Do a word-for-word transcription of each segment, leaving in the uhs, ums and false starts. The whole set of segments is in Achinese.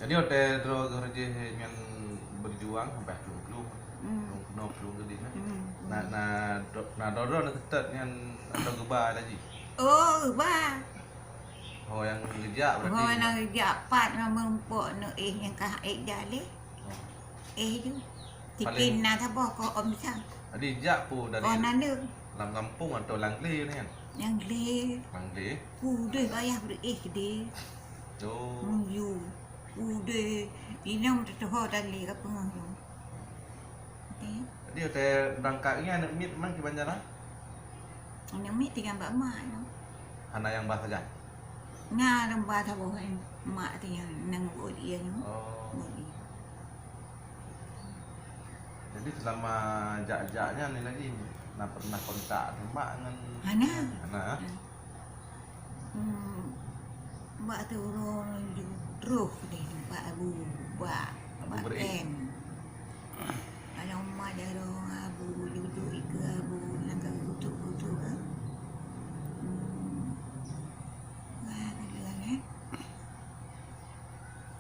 Jadi watèe droe geuh jih nyan berjuang sampai plueng-plueng. Hmm. Plueng keunoe, plueng keudeh, nah. Hmm. Na, na dro-, na droe-droe na seutôt nyan atau geuba lagi? Oh, geuba. Oh, nyang geujak berarti. Oh, nyang geujak pat na meurumpok neu éh nyang ka éh jak lé. Oh. Éh ju. Paling tikin na saboh ko om sang. Jadi jak pu dari ko nandeueng lam gampông atau lam glé nyan? Lam glé. Lam glé. Udeh payah bri éh deh. Oh. Meunyu. Udeh, inong teutuho dan lé ka peungeuh nyoe. Okey. Jadi, watèe beurangkat nyan aneuk miet memang kiban jalan? Aneuk miet tinggai bak mak nyoe. Hana nyang ba sagai? Na nyang ba saboh, mak tinggai nang buet ie nyoe. Oh. Buet ie. Jadi, selama jak-jak nyan ni lagi, na pernah kontak teuh mak ngon? Hana. Hana? Hmm. Bak tu uroe ju-, troh deh bak Abu, bak, Abu bak Beureu'éh. Kem. Kalau mak jaroe Abu, dudoe ikeue Abu, nyang ka geukutuk-kutuk, eh. Hmm. Wah, keudroe, eh.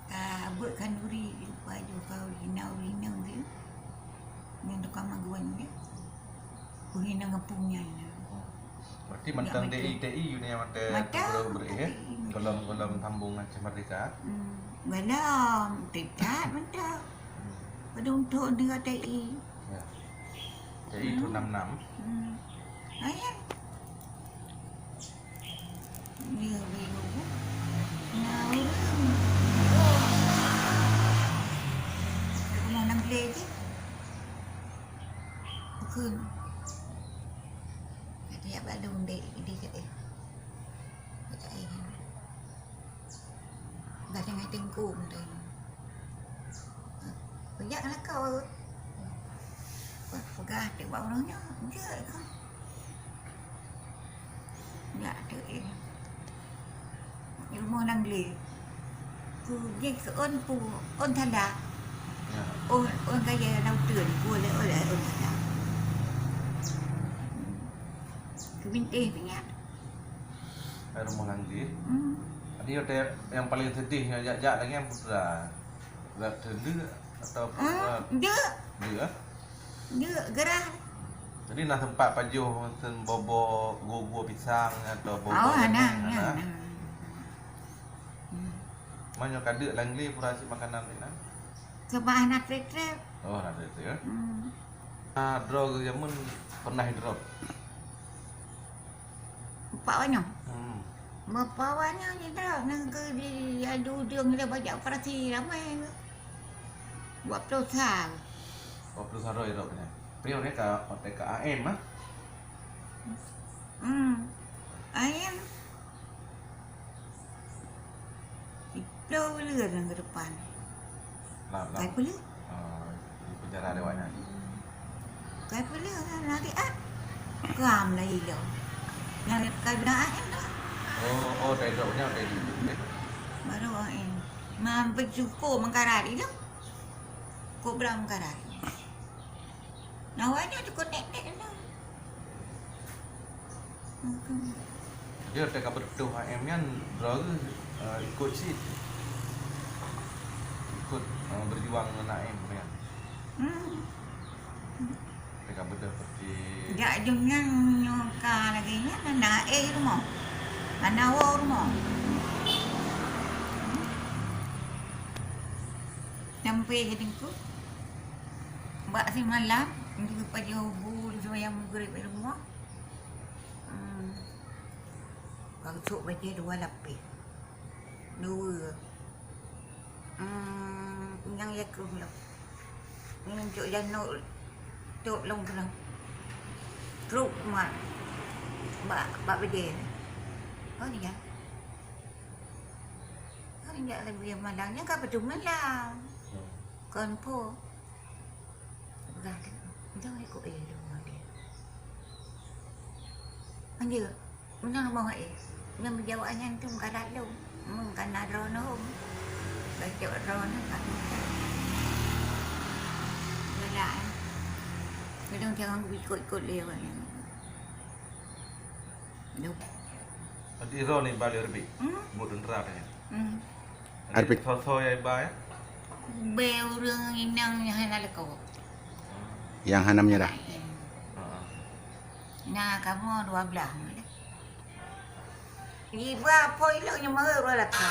Ka beuet khanduri, lupa ju ka ureueng inong, ureueng inong tu. Nyan tukang maguan nyan. Ureueng inong gampông nyan. Berarti mantong T I, T I you ni mantong. Mantong, gohlom, eh? T I. Gohlom, gohlom sambung Aceh Merdeka. Hmm. Gohlom, tidak mantong. Hmm. Padum thon tinggai T I. Ya. T I tu enam enam. Hmm. Ayan. Iya, bego. Nah, ureueng. Rumah nang glé jih. Bukon. Kata yak balum dek, dek, dek. Kata ai. Dah dengan tengkuk tadi. Peujak keu lakoe. Peugah teuk bak ureueng nyoe, jeuet keuh. Jak teuk, eh. Rumoh nang glé. Ku jih keu ôn pu, ôn tanda. Ya. Ôn, ôn kayèe lam uteuen, ku lé, ôn lé, ôn tanda. Keu bintéh pih nyan. Hai rumoh nang glé. Hmm. Jadi, nyang paling sedih nyoe jak-jak lagèe nyan putra. Rab teuleuek atau... Ah, putra? Deuk. Deuk, eh? Deuk, gerah. Jadi, na sempat pajoh sen bobo gua-gua pisang atau bobo... Oh, hana, hana, hana. Hana. Hmm. Meunyoe ka deuk lam glé pura cit makanan deuk nyan? Sebab hana trép-trép. Oh, hana trép-trép, eh? Hmm. Ah, droe geuh jameun pernah droe? Empat awak nyoe? Hmm. Empat awak nyoe jidrop nangkeuh di adu udeung lé bajak operasi ramé. Dua puluh sa. Dua puluh sa droe jidrop nyan. Tapi nyoe ka, ka A M ah. Hmm. A M. Iplo le nang ke depan. Lam, lam. Kai peuleueh. Ah, di penjara lewat nyan. Kai peuleueh nang lari ah. Kam lah ilo. Nang kai bina A M tu. Oh, oh, tai dok nyan, tai di. Baru A M. Man bersyukur mengkarat ilo. Kobra mengkarat. Nyawa nyan cukup tek-tek tu. Jadi, watèe ka beutôh A M nyan, droe, eh, ikut cit. Ikut, eh, berjuang ngon A M nyan. Hmm. Watèe ka beudôh peuti. Jak jeuem nyan nyoe ka lagèe nyan, na éh rumoh. Hana woe rumoh. Sampai ke teungku. Bak simalam, untuk pajoh bu, seumayang Maghrib di rumoh. Hmm. Ka geucok bajèe dua lapéh. Dua. Hmm, nyang ya kruh lom. Nyang cok janok tok lom kruh. Trok mat. Bak, bak bajèe. Oh, ni ya. Oh, ni ya, lebih malang. Nyang ka beutôi malang. Hmm. Kon po. Peugah lé, "Nyoe ikot éh lôn ngon lé." Anjeuk, meunan rumoh éh. Nyang meujaweueb nyan tu meukarat lôn. Meukarat droeneuh hom. Bacok droeneuh ka. Galak, eh. Kadang jangan ikot-ikot lé awak nyan. Duh. Berarti droeneuh bak lé Rabi? Hmm? Buet teuntara tadi. Hmm. Arpik. Soe-soe nyang iba, ya? Bèk ureueng inong nyang hana lakoe. Nyang hana meunyeurah. Hmm. Ha. Na kamoe dua blah. Iba po ilok nyang meuheuet rot lakoe.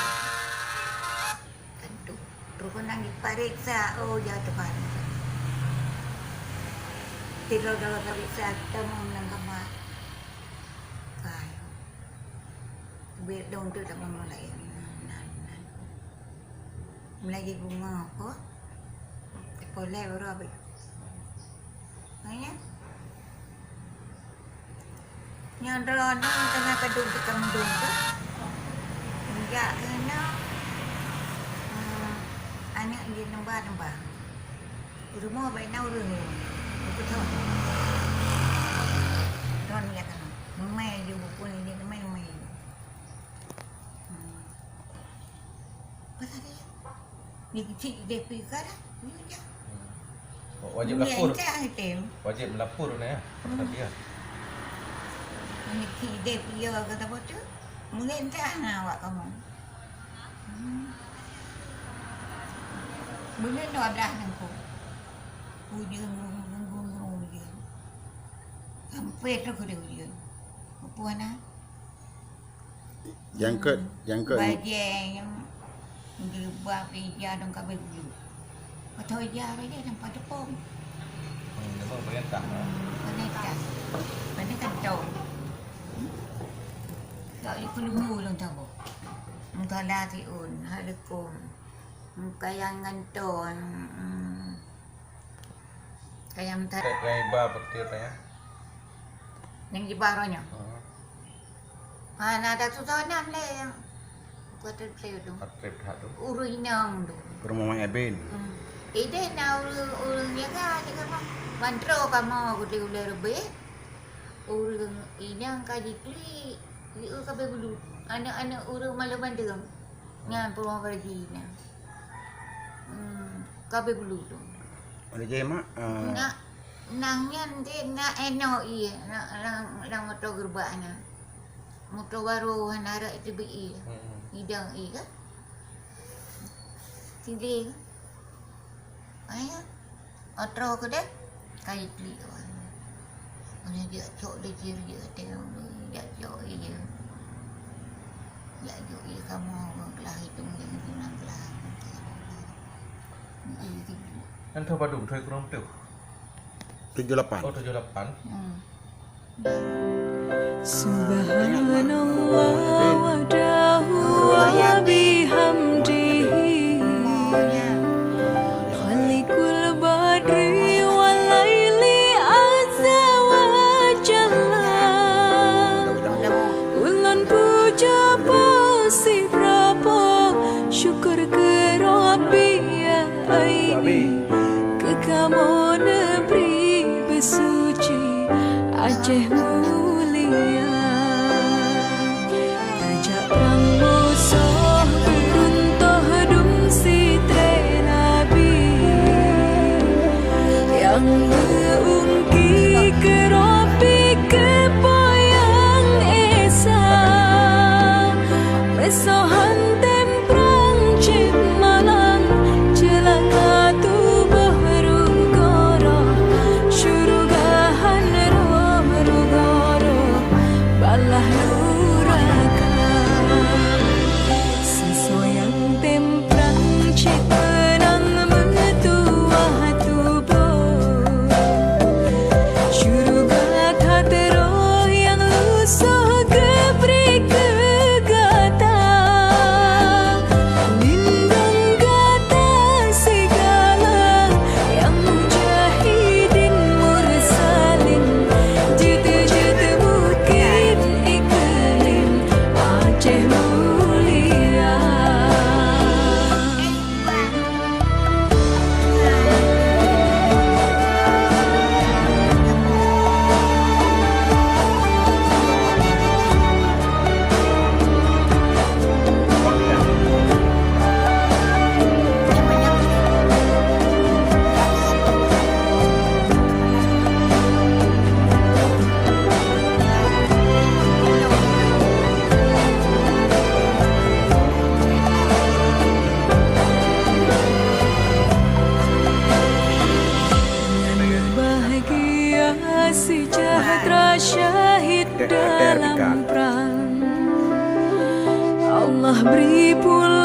Aduh, terus nang dipareksa, oh, jatuh panas. Tiga kali pareksa, kita mau menang kamar. Kai. Bèk dong tu tak mau lain. Nan, nan. Meulaju bunga apa? Poleh baru habis. Hanya. Nyoe droeneuh teungoh padum teuka meudum tu. Meujak keunoe, eh, aneuk jih nemba-nemba. Rumoh bak na ureueng nyoe. Beutôi. Droeneuh jak keunoe. Meumai ju bukon jih, meumai, meumai ju. Hmm. Pasal dia. Ni kecil dia pergi sekarang. Ni dia. Hmm. Wajib lapor. Ni dia tem. Wajib melapor ni ya. Hmm. Tapi ya. Ni kecil dia pergi kata apa tu? Mungkin tak nak awak kamu. Hmm. Buleuen dua blah nangko. Ujeuen, ujeuen. Sampai tu keu ujeuen. Apa nak? Nyang keu, nyang keu. Bajèe nyang jilbab ija dong ka beuh bulu. Atau ija lagèe nyang pateupeue. Hmm, memang peurintah. Hmm, peurintah. Peurintah tau. Hmm. Tak boleh pelunggu lôn taboh. Mutala siun, hai leukom. Mukayang nganton. Hmm. Kayang ta- Tek gai ba petir tanya. Nyang jiba roh nyoe. Hmm. Ha, na ada susah nam lé nyang kuat trép tu. Kuat trép that tu. Ureueng inong tu. Perumahan Eben. Hmm. Ideh na ureueng, ureueng jaga, jaga apa? Ban troh kamoe kudeh ulèe reubeh. Ureueng inong ka jiklik, jieu ka beuh bulu. Aneuk-aneuk ureueng malu bandum. Nyan perumahan Barji nyan. Hmm, ka beuh bulu tu. Mana je, Mak? Ah. Nak, nang nyan deh, nak eno ie, nak, nang, nang moto gerbak nyan. Moto baru hana rot teubiet ie. Hmm. Idong ie kan? Sideh. Ayah. Otroh keu deh. Kai klik wan. Mana jak cok deh ciri jak tengok deh, jak cok ie. Jak cok ie kamoe kelah hitung jeuem tunang kelah. Kan tho padum, tho kurang beutôi. Tujuh lapan. Oh, tujuh lapan. Hmm. Subhanallah wahdahu wa bihamdihi, khaliqul badri wal laili azza wa jalla. Ulôn puja poh sidroe poh, syukur keu Rabbi ya Aini, keu kamoe neubri beusuci Aceh mulia. Tajak prang musoh beuruntoh dum sitré Nabi, nyang meu-ungki keu Rabbi keu Po Nyang Esa. Meusohan tem prang cit malang, ceulaka tuboh rugoe roh, syuruga han roh rugoe roh, balaih nuraka. Sisoe nyang tem prang cit meunang meutuwah tuboh. Merdeka. Allah beri pula